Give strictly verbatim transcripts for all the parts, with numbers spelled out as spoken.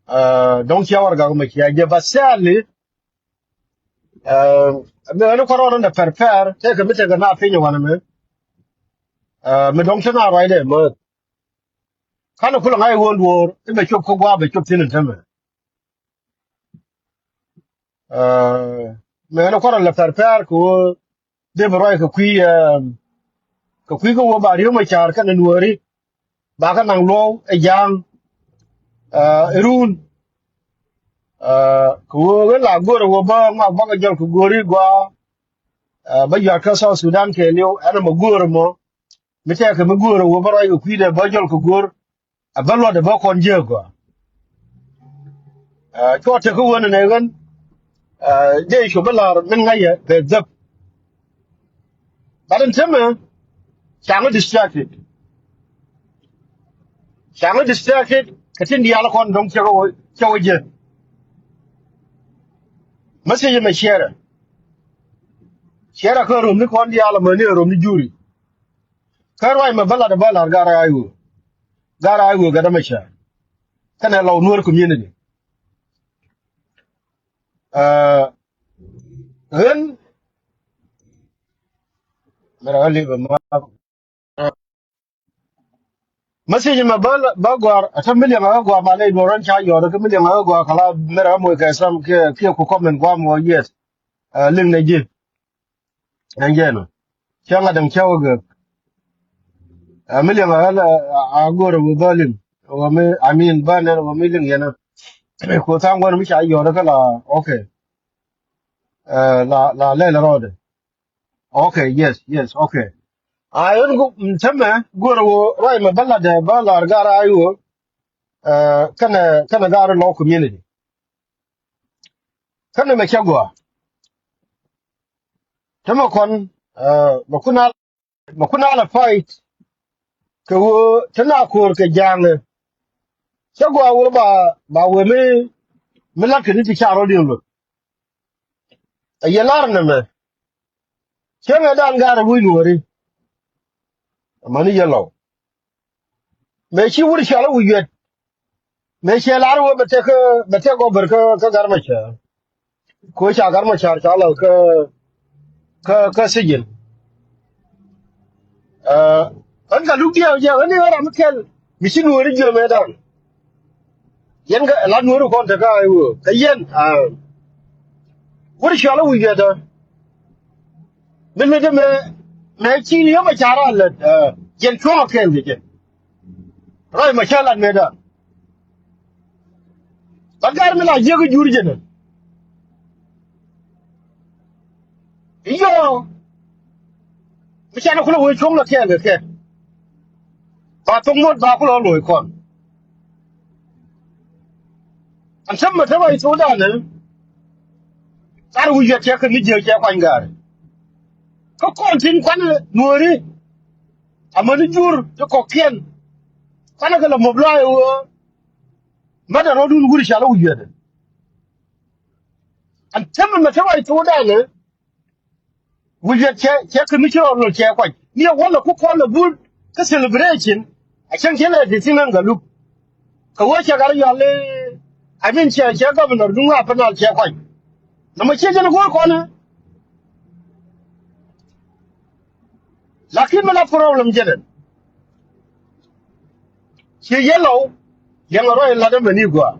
Ɛ, dɔ̱ŋ cia warɛgak mɛ cia jɛ ba sɛɛli. Ɛ, mi ɣän kɔrɔn in dɛ pɛr pɛr tëëkɛ mi tekɛ na piny wanɛ mɛ. Ɛ, mi dɔ̱ŋ te na ruacdɛ määth. Kanɛ kulɛ ŋa̱c ɣöö luɔ̱ɔ̱r i̱ bɛ cop kä gua̱a̱ bɛ cop thi̱n in tämɛ. Ɛ, mi ɣän kɔrɔn lɛ pɛr pɛr kɛ ɣöö dee bi ruac kɛ kui̱, ɛ, kɛ kui̱ kä ɣöö ba ri̱ew mɛ ca̱r kɛnɛ nuääri. Ba kä naŋ luɔ̱w ɛ ja̱a̱ŋ, ɛ, ɛ run. Ɛ, kɛ ɣöö ɣän la go̱o̱rɛ ɣöö bä ŋɔak bä kɛ jɔl kɛ go̱o̱ri gua̱a̱, ɛ, bä yua̱t kä South Sudan kɛɛliw ɛn ɛmɛ go̱o̱rɛ mɔ. Mi tɛkɛ mi go̱o̱rɛ ɣöö bä ruac kɛ kui̱dɛ bä jɔl kɛ go̱o̱r. Ɛ bä luɔtdɛ bä kɔn jiääk gɔaa. Ɛ, cuɔ tek kä wen ɛnɛ ɣän, ɛ, dee cu bä la̱r min ŋa̱cä bɛ dhäp. But in tämɛ, caŋä distracted. Caŋä distracted kɛ tin diaal kɔn dɔ̱ŋ cɛ wä, cɛ wä jɛ. Message mɛ share. Share kä rom ni kɔn diaal mɛ ni rom ni juri. Kä ruac mɛ bä lat bä lat gar a iwö. Gar a iwö gat amɛ cɛ. Kɛnɛ Lɔw Nuer community. Ɛ, ɣän, mɛ rɔ lip ma. Message mɛ bä, bä gɔ̱a̱r, ɛ tä mi liɛŋ ɛ ɣä gɔ̱a̱r ma lɛ iduɔr ɣän ca yɔ̱ɔ̱r kä mi liɛŋ ɛ ɣä gɔ̱a̱r kɛ la mɛ rɔ moc kɛ sam kiɛ, kiɛ ku comment guam wä yes. Ɛ, liŋ nɛ ji̱. Ɛn jɛn ɔ. Cäŋ a däŋ cä wä gek. Ɛ, mi liŋ a ɣäl a, a go̱r ɛ wä bä liŋ. Wä mi, I mean, bä nɛn wä mi liŋ yɛn ɔ. Ku tha̱a̱ŋ gua̱n mi ca yɔ̱ɔ̱r kä la, okay. Ɛ, la, la lɛl rɔɔdɛ. Okay, yes, yes, okay. A yɛn gu, mm, tämɛ go̱r ɛ wä ruac mɛ bä latdɛ bä lar gar a iwä. Ɛ, kɛnɛ, kɛnɛ gar Lɔw community. Kɛnɛ mɛ cɛ gɔaa. Te mɛ kɔn, ɛ, mɛ kun a, mɛ kun a la fight. Kɛ ɣöö te na ko̱o̱r kɛ ja̱a̱ŋɛ. Cɛ gɔaa ɣöö ba, ba wee mi, mi la̱t kɛ ni ti ca rɔ̱diɛn lo̱t. Ɛ yɛ lar nɛmɛ. Cäŋɛ dan ga̱a̱r ɛ wi̱i̱ nuɔ̱ɔ̱ri. Amäni yɛ Lɔw. Mëë ci wur cɔal i̱ Wi̱i̱ Yuɛt. Mëë cɛ lar wee bɛ tɛk, bɛ tɛk gɔbär kä, kä Gat Macar. Ko ca Gat Macar ca lath kä, kä, kä sijin. Ɛ, ɣän ka luk diɛw jɛ, ɣän i̱ ɣän ram mi kɛl. Mi ci nuɔ̱ɔ̱ri jiömɛ dan. Yɛn kä la nuɔ̱ɔ̱ri kɔn te kä i̱ wee. Kä yɛn, a. Wur cɔal i̱ Wi̱i̱ Yuɛt ɛ. Min mi dee mɛ, mɛ ci ni yom a ca rɔ lät, ɛ, jɛn cuɔ̱ŋ a kɛɛl kɛ jɛ. Ruac mɛ cä lat mɛ dan. Ba gar mi la jiäk i̱ jur jɛn ɛ. Iyɔ. Mi ca ni kulɛ wee cuɔ̱ŋ la kɛɛl kɛ kɛ. Ba thok muɔ̱t ba kulɛ lo̱c kɔn. Ɛn cäm mɛ te ruac thokdan ɛ. Car Wi̱i̱ Yuɛt cɛ kɛ mi jiäk cɛ kuany ga̱a̱r. Kä kɔn tin kuanɛ nuɔ̱ɔ̱ri. Amäni jur ti kɔ̱kiɛn. Kuanɛ kɛ la mobilize ɣöö. Mɛt ɛ rɔ̱dun wur cɔal i̱ Wi̱i̱ Yuɛt ɛ. Ɛn cäm mɛ te ruac thokdan ɛ. Wi̱i̱ Yuɛt cɛ, cɛ kɛ mi ci rɔ lol cɛ kuany. Ni ɛ wä lɛ ku kɔn lɛ but kä celebration. A cäŋ cɛ lɛ di thi̱n ɣän Gatluak. Kɛ wee cɛ gat yɔal i̱, I mean, cɛ, cɛ governor duŋ a pɛ nal cɛ kuany. Nɔmɔ ciɛ jɛn go̱o̱r kɔn ɛ. Lakin mi la problem jɛn ɛ. Ci yɛ Lɔw, liɛŋ a ruac lat ɛmɛ ni gɔaa.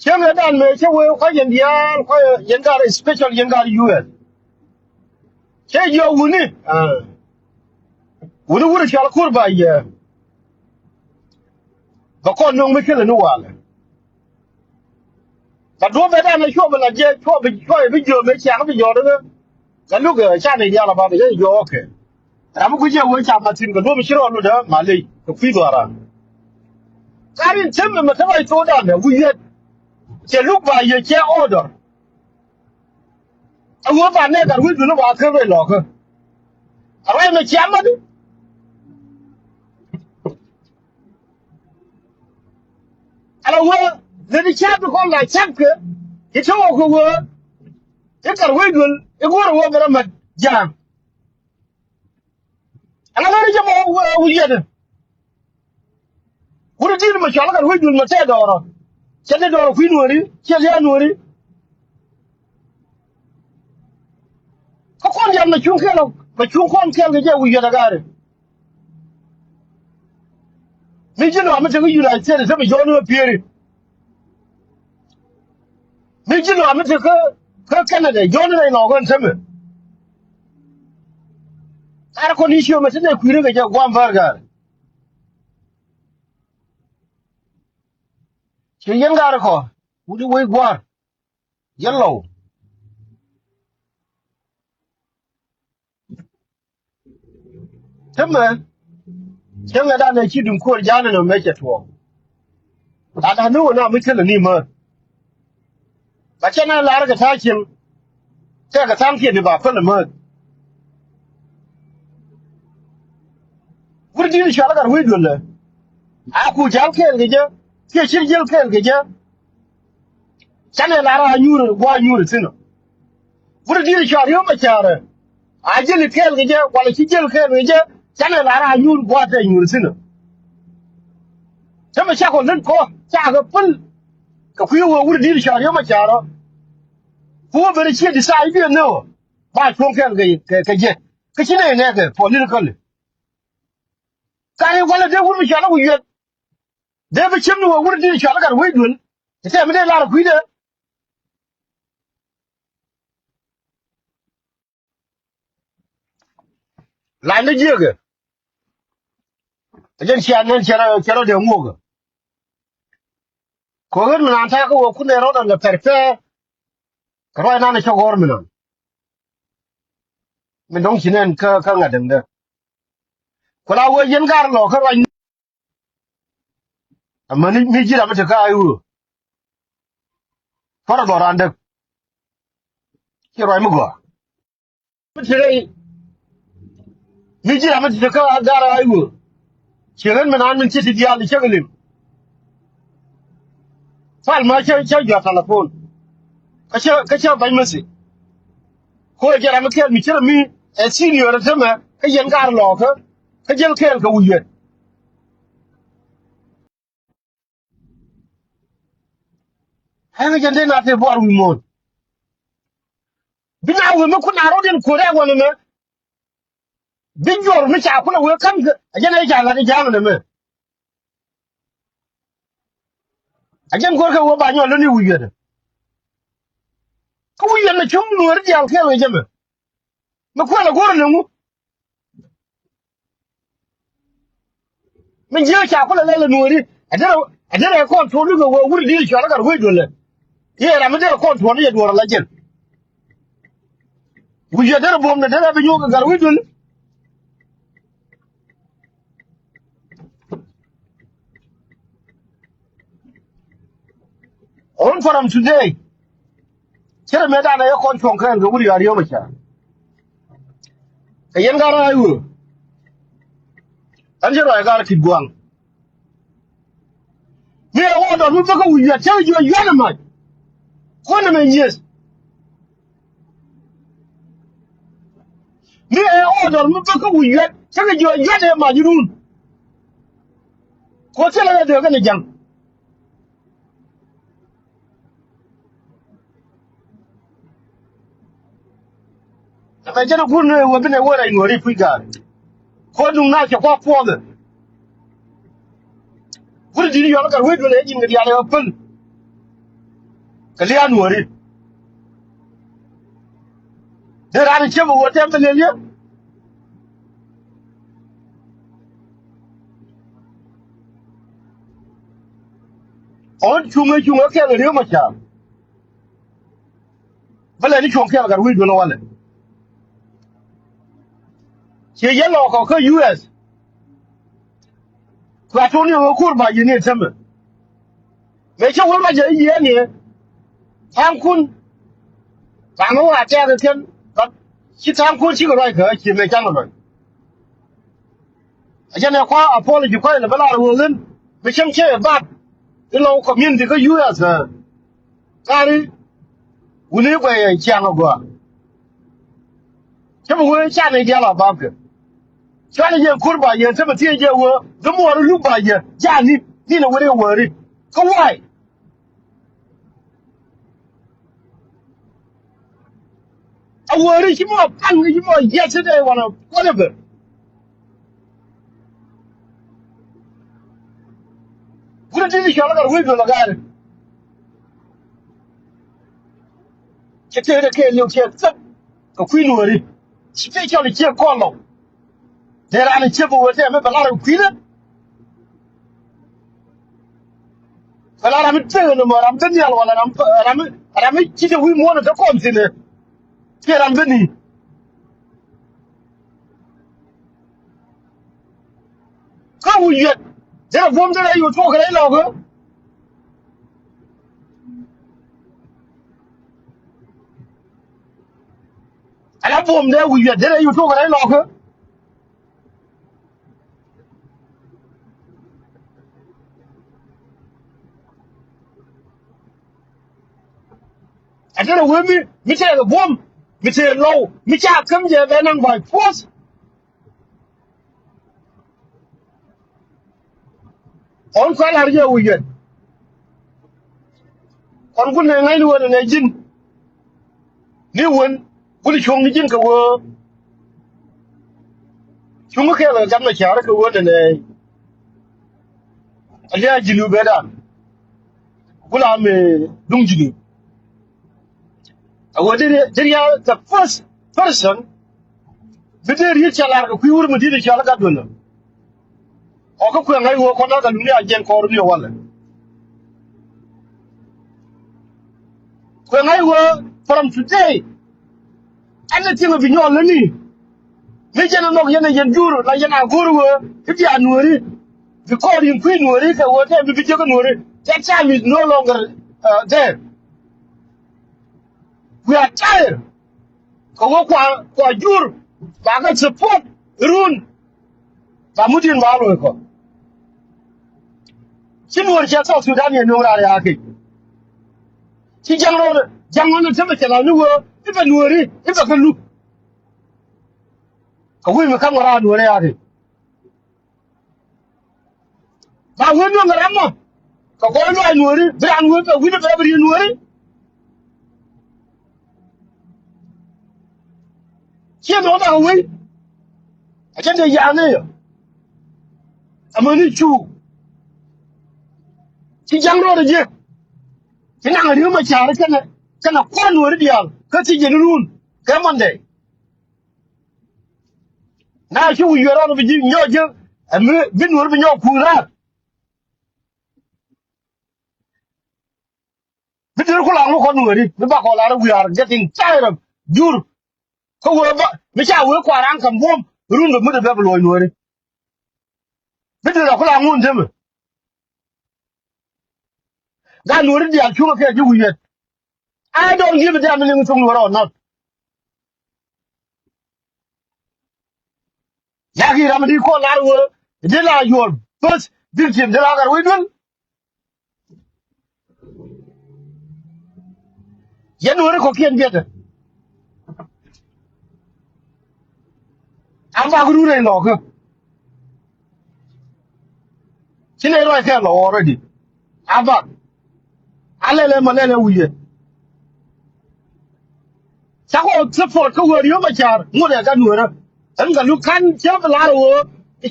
Cäŋ ɛ dan mëë cä wee kua̱c yɛn diaal, kua̱c yɛn gaat, especial yɛn gaat U S. Cä jiɔ wuni, a. Wuni wur cɔal kur ba yɛ. Bɛ kɔn nöŋ mi kälɛ ni walɛ. Ba duɔ̱p bɛ dan ɛ cuɔ bi la jɛ, cuɔ bi, cuɔ bi jiɔ mëë ciaŋ bi jɔɔdɛ. Gatluak ɛ, ca nɛy diaal a ba bɛ jɛ jɔɔk kɛ. Ram mi guic jɛ wee ca mat thi̱n kɛ duɔ̱p mi ci rɔɔd lotdä maley kɛ kui̱ dhuaaran. Kar in cäm ɛmɛ te ruac thokdan ɛ Wi̱i̱ Yuɛt. Cɛ luk ba yɛ cɛ order. A wee ba nɛɛk gat wi̱i̱ dhul i̱ ba kä ruac lɔɔkä. A ruac ɛmɛ cia mat i̱. Ala wee lät i̱ ca̱p i̱ kɔn la ca̱p kɛ i̱ te wä kɛ wee. I̱ gat wi̱i̱ dhul i̱ go̱o̱rɛ wee bɛ rɔ mat ja̱a̱ŋ. Ɛŋa lɔr i̱ jɛ mɔ Wi̱i̱ Yuɛt ɛ. Wut di̱t mɛ cɔal gat wec duël mɛ tɛɛr dɔɔrɔ. Cɛ ni dɔɔrɔ kui̱ nuɔ̱ɔ̱ri, cɛ lia̱a̱ nuɔ̱ɔ̱ri. Kä kɔn diaal mɛ cuŋ kɛɛl ɔ, mɛ cuŋ kɔn kɛɛl kɛ jɛ wi̱i̱ yɔt ɛ gaari. Mi ji̱ lɔaa mi te kä United States te mɛ jɔɔni mɛ pieri. Mi ji̱ lɔaa mi te kä, kä Canada, jɔɔni rɛy lɔɔk ɛn te mɛ. Kar kɔn i̱ ciö mɛ te nɛ kui̱ni kɛ jɛ guam bär gaari. Ci yɛn gaari kɔ, wut i̱ wec gua̱a̱r. Yɛn lɔw. Tämɛ cäŋɛ danɛ ci duŋ kuɔr ja̱a̱n ɛn ɛmɛ cɛ tuɔɔk. Danɛ ni wä na mi cä lɛ ni määth. Ba cɛ nɛ lar kɛ ta̱a̱ cieŋ. Tɛkɛ tha̱a̱ŋ kiɛ ni ba päl ɛmääth. Wur di̱t cɔal gat wec duël ɛ. A ku ja̱l kɛɛl kɛ jɛ kiɛ ci jiäl kɛɛl kɛ jɛ. Canɛ lar a nyuur gua̱a̱ nyuur thi̱n ɔ. Wut di̱t cɔal Riek Machar ɛ. A jiäl kɛɛl kɛ jɛ wala ci jiäl kɛɛl kɛ jɛ. Canɛ lar a nyuur gua̱a̱ tɛ nyuur thi̱n ɔ. Tämɛ cakɔ lät kɔ cakɛ päl. Kɛ kui̱ wee wut di̱t cɔal Riek Machar ɔ. Ku wä ben ciɛ decide biɛ nɛ ɔ. Ba cuɔ̱ŋ kɛɛl kɛ, kɛ, kɛ jɛ. Kä ci nɛ nɛ kɛ political. Kari walɛ dee wut mi cɔal a wi̱i̱ yuɛt. Dee bi ciem ni wä wur di̱t cɔal gat wec duël. Tɛ mi dee lar kui̱dɛ. La̱ny ni jiäkɛ. Ɛ jɛn cia nɛn cɛ rɔ, cɛ rɔ dee ŋuɔ̱kɛ. Kɛ ɣän mi naan ta̱a̱ kä wä kun ɛ rɔ̱t ɛ lɛ pɛr pɛr. Kɛ ruac nan ɛ cä ɣɔr mi naan. Mi dɔ̱ŋ ci nɛn kä, kä ŋa̱t däŋdä. Ku la wee yɛn gar lɔ kä ruac. Amäni mi ji̱ ram mi te kä ay wee. Kuarɛ gɔ̱r randäk. Ci ruac mi gɔaa. Mi te rɛy. Mi ji̱ ram mi te kä gar ay wee. Ci ɣän mi naan min ci ti diaal i̱ cäk ilim. Pal ma cä, cä jɔ̱a̱r telefon. Kä cä, kä cä ba̱ny mäthi. Ko jɛ ram mi kɛɛl mi ci ram mi ɛ senior tämɛ kä yɛn gar lɔɔkä. Kä jäl kɛɛl kɛ wi̱i̱ yɛn. Ɛn jɛn den a te buar wi̱i̱ muɔ̱ɔ̱n. Bi na wee mi kun a rɔ̱diɛn kuɔ̱rɛ wanɛ mɛ. Bi juɔr mi ca kulɛ wee ka̱n kɛ a jɛn ɛ ca lat i̱ ja̱a̱ŋ nɛ mɛ. A jɛn go̱rkɛ wee ba nyɔl loni wi̱i̱ yɛn. Kä wi̱i̱ yɛn mɛ cuŋ nuɔ̱ɔ̱ri diaal kɛɛl kɛ jɛ mɛ. Mi kuɛl a go̱r ni ŋu. Min jiɛ ca kulɛ lɛl a nuɔri. A derɛ, a derɛ kɔn tuɔni kɛ wee wuri di cɔal a gat wec duɔlɛ. Yɛ ram mi derɛ kɔn tuɔni yɛ duɔr a la jɛn. Wi̱i̱ yɛ derɛ buɔm ni derɛ bi nyuɔk kɛ gat wec duɔlɛ. On from today. Cɛ rɛ mɛ danɛ yɛ kɔn cuɔ̱ŋ kɛn kɛ wuri a riɔm a ca. Kɛ yɛn gar a iwur. Ɛn cɛ ruac gar kit gua̱a̱ŋ. Mi ɛ wä dɔl mi bäkä wi̱i̱ yuɛt cä wi̱i̱ yuɛt ɛ mac. Kuɔn ɛmɛ nyieth. Mi ɛ wä dɔl mi bäkä wi̱i̱ yuɛt cä wi̱i̱ yuɛt ɛ mac run. Kuɔth thilɛ ɛ dee kɛn ɛ ja̱ŋ. Ɛmɛ jɛn ɛ gur ni wä bi nɛ wä rɛy nuɔ̱ɔ̱ri puc gaar. Kuɔth duŋ na cɛ kuak puɔth ɛ. Wut di̱t yɔl kɛ wec duɔl ɛ ji̱n kɛ diaal ɛ päl. Kɛ lia̱a̱ nuɔ̱ɔ̱ri. Dee raan ciep ɛ wä tɛm bɛ lel yɛ. Ɣän cuŋ ɛ cuŋ ɛ kɛl ɛ riek ma ca̱a̱r. Bä lɛ ni cuɔ̱ŋ kɛl gat wi̱i̱ duel walɛ. Ciɛ yɛn lɔ kɔ kä U S. Kua tuɔ̱ŋ ni ɣä kur ba yɛn ni tämɛ. Mëë cä wä ma jɛ yiëë ni tha̱a̱ŋkun. Tha̱a̱ŋ ɣä wa tɛɛk kɛn gat ci tha̱a̱ŋkun cikɛ ruac kä ci mëë ca̱ŋ ruac. A jɛn ɛ kua apology kuay lɛ bä lar wä ɣän mi cäŋ cɛ bat. Ilɔ community kä U S. Kari wuni guɛy ɛ ciaŋ agɔaa. Cä mi wee can i̱ diaal a bapkɛ. Cuanɛ yɛn kur ba yɛn cä mi thiec jɛ wee dämuɔɔr iluk ba yɛ jani. Ni ni wä ri wääri. Kä why? A wääri ci mɔ paŋ, ci mɔ yesterday wanɛ whatever. Wut ti ni cɔl kar wec bɛ lɔ gaari. Cɛ tëëdɛ kɛ liw cɛ thäk kɛ kui̱ nuɔ̱ɔ̱ri. Ci tëë cɔl ciɛ kɔn lɔw. Dee raan ciɛ bä wee tɛmɛ bɛ lar kui̱dɛ. Bɛ lar ram mi tëëk ni mɔ ram mi te nhial wala ram mi, ram mi ci te wi̱i̱ muɔ̱ɔ̱n te kɔn thi̱n ɛ. Kiɛ ram mi te ni. Kä wi̱i̱ yuɛt derɛ buɔ̱m derɛ yo̱o̱ tuɔɔk kɛ rɛy lɔɔkä. Ala buɔ̱m dee wi̱i̱ yuɛt derɛ yo̱o̱ tuɔɔk kɛ rɛy lɔɔkä. A derɛ wee mi mi tɛɛk buɔ̱m mi tëë lɔw mi ca käm jɛ bɛ naŋ by force. Ɔn kɔn lar jɛ wi̱i̱ yɛn. Kɔn kun nɛ ŋa̱cni wä nɛ nɛ ji̱n. Ni wän kun cuɔ̱ŋ ni ji̱n kɛ wä. Cuŋ kɛ kɛ gat mɛ ca̱r kɛ wä nɛ nɛ. A lia̱a̱ ji̱n wä bɛ dan. Kun la mɛ duŋ ji̱n wä. A wä deri deri ya the first person. Bi dee riet ca lar kɛ kui̱ wur mi di̱t ca lɛ gat duël. Ɔ kä kuɛ ŋa̱c wee kɔn kä luni a jiɛn kɔɔr ni walɛ. Kuɛ ŋa̱c wee from today. Anything bi nyɔɔl ni. Mi jɛn a nhɔk yɛn a yɛn jur la yɛn a go̱r wee i̱ bia nuɔ̱ɔ̱ri. Bi kɔɔr in kui̱ nuɔ̱ɔ̱ri kɛ wee tɛm bi bi jek nuɔ̱ɔ̱ri. That time is no longer uh, there. We are tired. Kɛ wä kua kua jur ba kɛ support run. Ba mutin ba lo̱o̱ kɔ. Ci nuɔr cɛ South Sudan yɛ nuɔr a ya kɛ. Ci jaŋ rɔ jaŋ rɔ ni tɛmɛ cɛ la ni wä i̱ bɛ nuɔri i̱ bɛ kɛ lup. Kɛ wi̱i̱ mi kaŋ wä ra nuɔri a kɛ. Ba wen nuɔŋ ram mɔ kɛ gɔɔy luaac nuɔri bi raan wee bɛ wi̱n bɛ bi ri̱i̱n nuɔri. Ciɛ mɛ wä bakɛ wei. A cɛ dee ya̱a̱ŋ ni yɛ. Amäni cu ci ja̱ŋ rɔɔdɛ jiɛk. Ci naŋ ri̱w mɛ ca̱r kɛnɛ kɛnɛ kua̱r nuɔri diaal kä thiec jɛ ni run kɛ Monday. Na ci wi̱i̱ yuɛr ɔn bi ji̱ nyɔɔc ji̱ ɛ mi bi nuɔr bi nyɔɔk kuur raar. Bi der ku la ŋu kɔn nuɔri bi ba kɔ lar we are getting tired of jur. Kä wee ba mi ca wee kuaran kɛ buɔm run bɛ mi dee bɛ bi luɔc nuɔri. Bi der ku la ŋu in demɛ. Gat nuɔri diaal cuŋä kɛ ji̱ wi̱i̱ yuɛr. I don't give a damn ni ŋutuŋ ni wä rɔ nɔt. Yak i̱ ram di kɔn lar wä di la yuɔr bäth di tim di la gat wä duel. Yɛn wä ri kɔkiɛn biɛtɛ. Am bak run rɛy lɔkä. Ci nɛ ruac kɛ lɔ already. A bak. A lɛlɛ mɔ lɛlɛ wi̱i̱ yɛ. Cakɔ support kä wä Riek Machar ŋut ɛ ka nuɔrä. Ɛn ka luk kan cä bi lar wä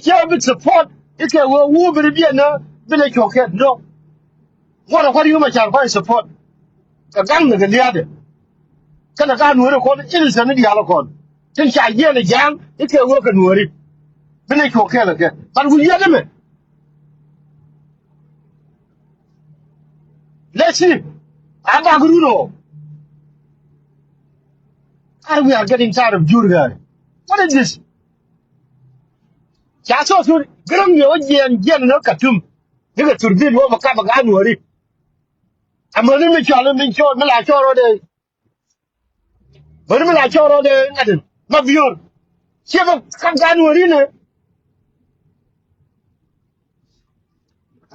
cä bi support ikɛ wä wu bi ri biɛn nä bi nɛ cuɔk kɛ dɔ̱k. Ŋuɔ̱t ɛ kua̱r yio̱w mɛ ca̱r kua̱r support. Kɛ gaŋ ni kɛ lia̱a̱dɛ kɛnɛ ka nuɔ̱ɔ̱ri kɔn innocent ni diaal kɔn tin ca jiɛɛn ɛ ja̱a̱ŋ i̱ kɛ wee kɛ nuɔ̱ɔ̱ri. Bi ni cuɔ̱k kɛɛl kɛ but wi̱i̱ yɛn ɛmɛ. Let's see. A bak run ɔ. Are we are getting tired of Jur guy. What is this? Ca thok thok gräŋ ni wä jiɛɛn jiɛɛn ni Khartoum. Ni kɛ thur dhil wä mɛ kap ɛ gaa nuɔ̱ɔ̱ri. Amäni mi cɔal mi cɔɔl mi la cɔɔl rɔɔdɛ. Mäni mi la cɔɔl rɔɔdɛ ŋa̱tin ma biöör. Ciɛ bä ka̱m ka nuɔ̱ɔ̱ri ni.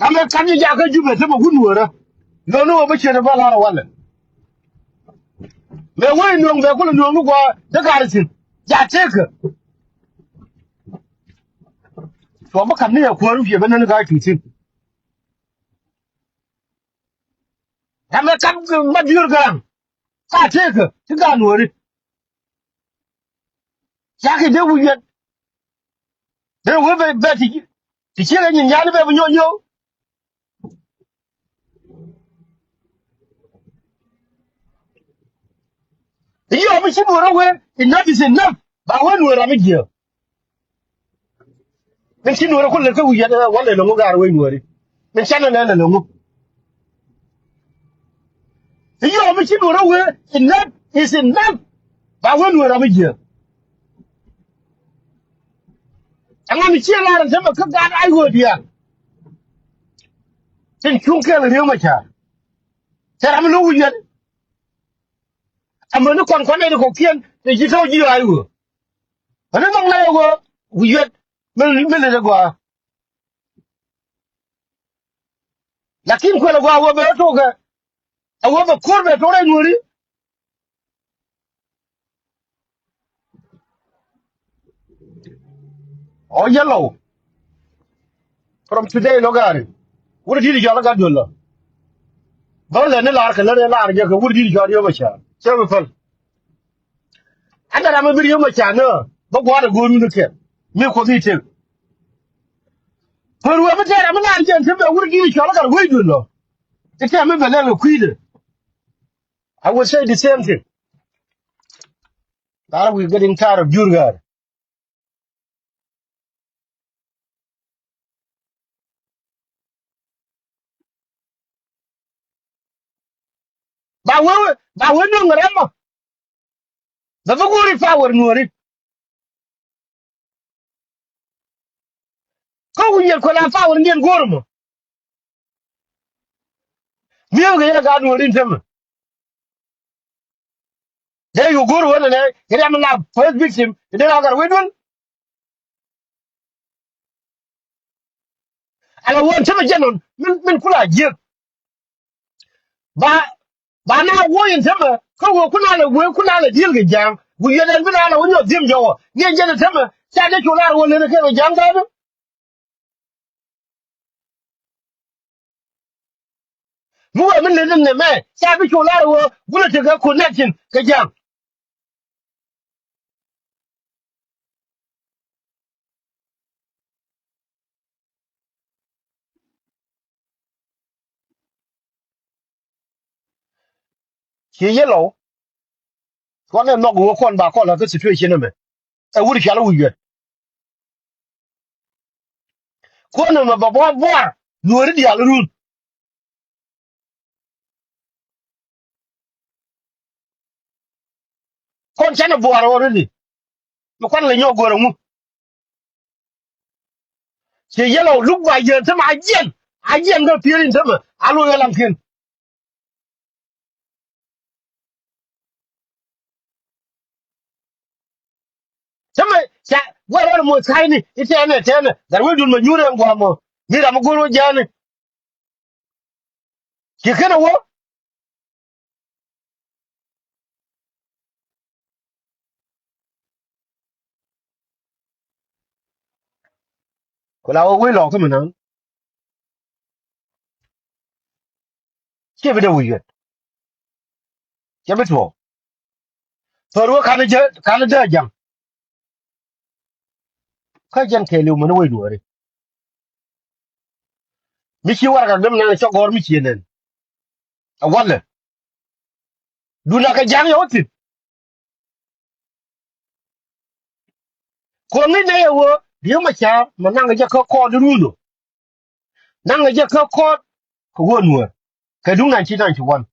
Ram ɛ ka̱m ni jakä Jubɛ thimɛ wut nuɔ̱ɔ̱rä. Lo̱ni wä bä ciet ɛ bä la̱r ɛ walɛ. Mɛ wee nuɔ̱ŋ bɛ kulɛ nuɔ̱ŋ ni gua̱a̱ dee ga̱r thi̱n. Ja tekä. Cuɔ bä ka̱m ni ɛ kuäär wi̱i̱ bä nɛn ga̱a̱c tuuth thi̱n. Ram ɛ kap ma biöör garaŋ. Ka tëëkä ti gaat nuɔ̱ɔ̱ri. Cakɛ dee wi̱i̱ yɛn. Dee wee bɛ bɛ ti ci ti ciek ɛ nyin nyaani bɛ bi nyɔk nyɔk. I̱ yɔɔ mi ci nuɔ̱ɔ̱r ɛ wee, enough is enough. Ba wee nuɔ̱ɔ̱r ram mi jiääk. Min ci nuɔ̱ɔ̱r ɛ ku lät kä wi̱i̱ yɛn ɛ wä lɛ lo̱ŋ ɣaar wee nuɔ̱ɔ̱ri. Min canɛ lɛ lɛ lo̱ŋ. I̱ yɔɔ mi ci nuɔ̱ɔ̱r ɛ wee, enough is enough. Ba wee nuɔ̱ɔ̱r ram mi jiääk. Ɛŋa mi ciɛ lar ɛn tämɛ kä gaat ay ɣöö diaal. Tin cuŋ kɛl Riek Machar. Cɛ ram mi lo̱ŋ wi̱i̱ yɛn. Amäni kɔn kɔn nɛy ti kɔ̱kiɛn ti ji̱ tɔ̱ ji̱ ay ɣöö. Ɣän ni nhɔk nɛy ɣöö wi̱i̱ yɛn. Mi mi lät ɛ gɔaa. Lakin kuɛl ɛ gɔaa ɣöö bɛ tokɛ. Ɛ ɣöö bɛ ko̱r bɛ tok rɛy nuɔ̱ɔ̱ri. Ɔ yɛlɔw. From today lɔ gaari. Wut di̱t cɔal gat duel lɔ. Bä lɛ ni lar kɛ lät ɛ lar jɛ kɛ wut di̱t cɔal Riek Machar. Cɛ bi päl. Anda ram mi bi Riek Machar nä bä gua̱a̱r ɛ go̱o̱r wun kɛ. Mi kuoth i̱ tëk. Pär wee mi tɛɛr ram mi lar jɛ ɛn te bɛ wut di̱t cɔal gat wec duel lɔ. I̱ tɛɛr mi bɛ lɛl kɛ kui̱dɛ. I will say the same thing. Are we getting tired of Jurgar? Ba wee, ba wee nuɔ̱ŋ ram mɔ. Ba bi go̱o̱ri power nuɔ̱ɔ̱ri. Kä wi̱i̱ yɛn kuɛ la power niɛn go̱o̱r mɔ. Mi̱ew kɛ yɛn gaat nuɔ̱ɔ̱ri in tämɛ. Dee yu go̱o̱r wänɛ nɛ kɛ riam la first victim in dee la gat wee duel. Ala wä ɛn tämɛ jɛn ɣän min, min kula jiäk. Ba, ba na wä ɛn tämɛ kä wä kuna lɛ wee kuna lɛ diel kɛ ja̱a̱ŋ. Wi̱i̱ yɛn ɛn bi na lɛ wä nyɔk dhim jɔwä ni ɛn jɛn ɛn tämɛ ca dee cu lar wä lɛn kɛ wä ja̱a̱ŋ tha̱a̱dä. Mi wee mi lät ni nɛmɛ ca bi cu lar wä gulɛ tekɛ connection kɛ ja̱a̱ŋ. Ci yellow. Kuan ɛ nhɔk wä kuan ba kɔn la kä situation ɛmɛ. Ɛ wut cal wi̱i̱ yɛn. Kuan ɛmɛ ba buar buar nuɔri diaal run. Kɔn canɛ buɔɔr already. Mi kuan lɛ nyɔk go̱o̱r ɛŋu. Ciɛ yɛlɔw luk ba yɛn tämɛ a jiɛn. A jiɛn kä pi̱eer in tämɛ a lo̱c ɣä lamkiɛn. Tämɛ ca wɛr wɛr moc ka̱cni i̱ tɛnɛ tɛnɛ gat wecdun mɛ nyuur ɛn gua̱a̱mɔ. Mi ram mi go̱o̱r wä ja̱a̱ni. Ci kenɛ wä. Ku la wä wec lɔɔk kä mi na̱a̱ŋ. Ciɛ bi dee wi̱i̱ yuet. Ciɛ bi tuɔɔk. Thor wä ka̱n jɛ ka̱n dee ja̱ŋ. Kä jɛn kɛɛliw män wec duɔ̱ɔ̱ri. Mi ci warɛgak däm nɛn cɔ gɔ̱r mi cie nɛn. Ɛ walɛ. Dun a kɛ ja̱ŋ yɛ wä thi̱n. Kuɔŋni nɛ yɛ wä Riek Machar mɛ naŋ jɛ kä kɔɔt run ɔ. Naŋ jɛ kä kɔɔt kɛ wä nuäär kɛ duŋ nineteen ninety-one.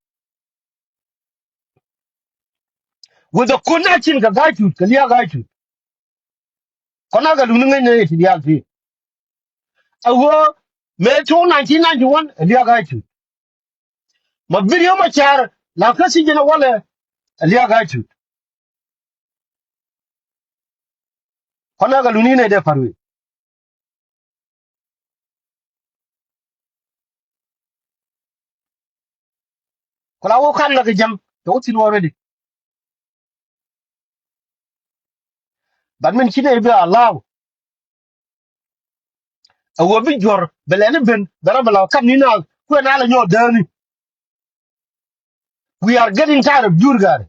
With the connection kɛ Gai Tut kɛ liak Gai Tut. Kɔn a kɛ duŋ ni ŋäcnɛ yɛ ti diaal ti. Ɛ ɣöö mëë tuɔɔk nineteen ninety-one ɛ liak Gai Tut. Ma bi Riek Machar la kä thiec jɛn ɛ walɛ ɛ liak Gai Tut. Kɔn a kɛ duŋ ni nɛ dee pa̱r wee. Ku la wä ka̱n la kɛ jɛm tɔ̱ wä thi̱n wä ready. But min ci nɛy bi allow. A wä bi juɔ̱r bɛ lɛni ben bɛ rɔ bɛ la kam ni naath kuɛ na la nyɔɔk dääni. We are getting tired of jur gari.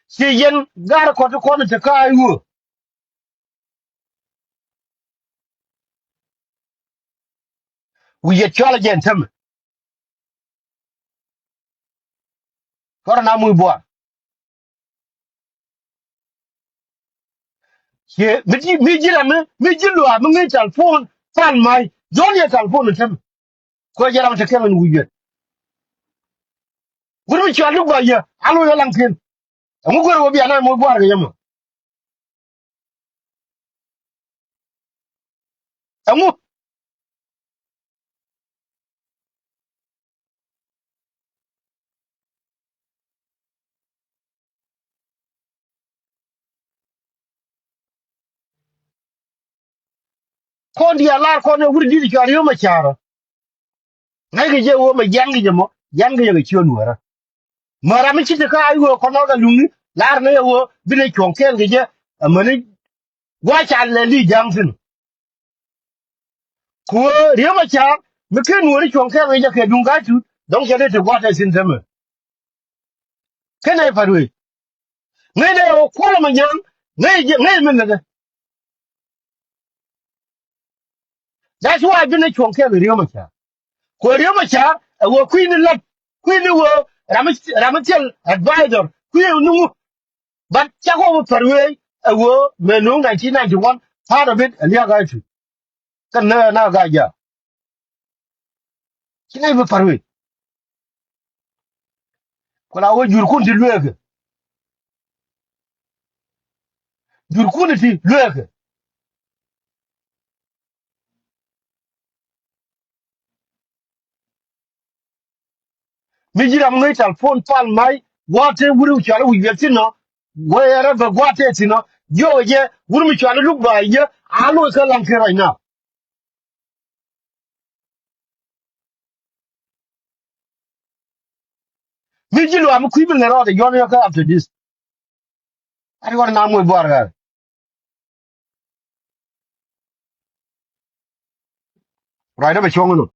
Ci yɛn gar kɔt kɔn te ka ayi wä. Wi̱i̱ yɛ cɔal jɛn tämɛ. Kɔrɛ na muc buar. Cie mi ji̱, mi ji̱ ram mi, mi ji̱ luaak mi ŋäc telephone pal mac. Jɔn yɛ telephone tämɛ. Kɔ jɛ ram te kɛn wi̱i̱ yɛ. Wur mi cɔal luk ba yɛ a loc ɛ laŋ ken. Ɛŋu guer wä bia na muc buar kɛ yɛ mɔ. Ɛŋu. Kɔn diaal lar kɔn ɛ wur di̱t cɔal Riek Machar. Ŋäc kɛ jɛ ɣöö mɛ jian kɛ jɛ mɔ, jian kɛ jɛ kɛ ciöt Nuäärä. Mɛ ram mi ci te kä a i̱ ɣöö kɔn ɣä kɛ luŋni lar ni ɛ ɣöö bi ni cuɔ̱ŋ kɛɛl kɛ jɛ. Amäni gua̱c ca lɛ li ja̱ŋ thi̱n. Ku ɣöö Riek Machar mi ken Nuääri cuɔ̱ŋ kɛɛl kɛ jɛ kɛ duŋ Ga̱a̱c Tut dɔ̱ŋ cɛ dee te gua̱a̱th ɛ thi̱n tämɛ. Ken ɛ pa̱t wee. Ŋäcnɛ ɛ ɣöö Kuɔl Manyaŋ ŋäc jɛ, ŋäc mi lätdɛ. That's why bi ni cuɔ̱ŋ kɛɛl kɛ Riek Machar. Ku Riek Machar ɛ ɣöö kui̱ni lat, kui̱ni ɣöö ram mi, ram mi thil advisor kui̱ni ŋu. But cakɔ bi pa̱t wee ɛ ɣöö mëë no̱o̱ŋ nineteen ninety-one, part of it ɛ liak Ga̱a̱c Tut. Kä nä na Ga̱a̱c Jaak. Ci nɛy bi pa̱t wee. Ku la wee jurkun ti lueekɛ. Jurkun ti lueekɛ. Mi ji̱ ram ŋäc telephone pal mac gua̱a̱th te wur mi cɔal i̱ wi̱c wiɛl thi̱n nɔ. Wee rɛ bɛ gua̱a̱th te thi̱n nɔ. Jiök ɛ jɛ wur mi cɔal i̱ luk ba yɛ a loc kä laŋ ken right now. Mi ji̱ luaak mi kui̱ bi ŋäc rɔɔdɛ Jɔ̱ɔ̱n yɔ̱kä after this. Ati ɣɔn na muc buar ɣaar. Ruacdä bɛ cuɔ̱ŋ inɔ.